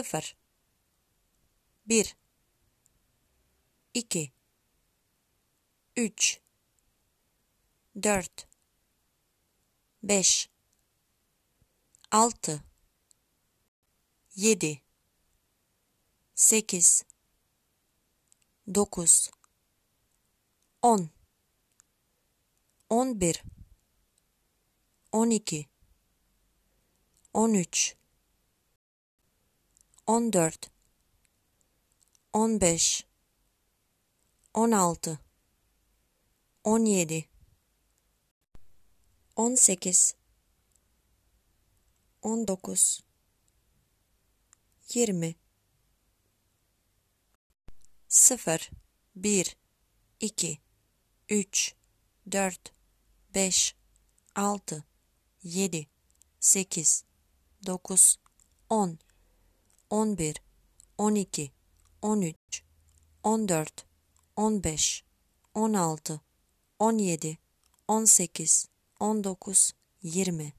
0 1 2 3 4 5 6 7 8 9 10 11 12 13 14 15 16 17 18 19 20 0 1 2 3 4 5 6 7 8 9 10 11 12 13 14 15 16 17 18 19 20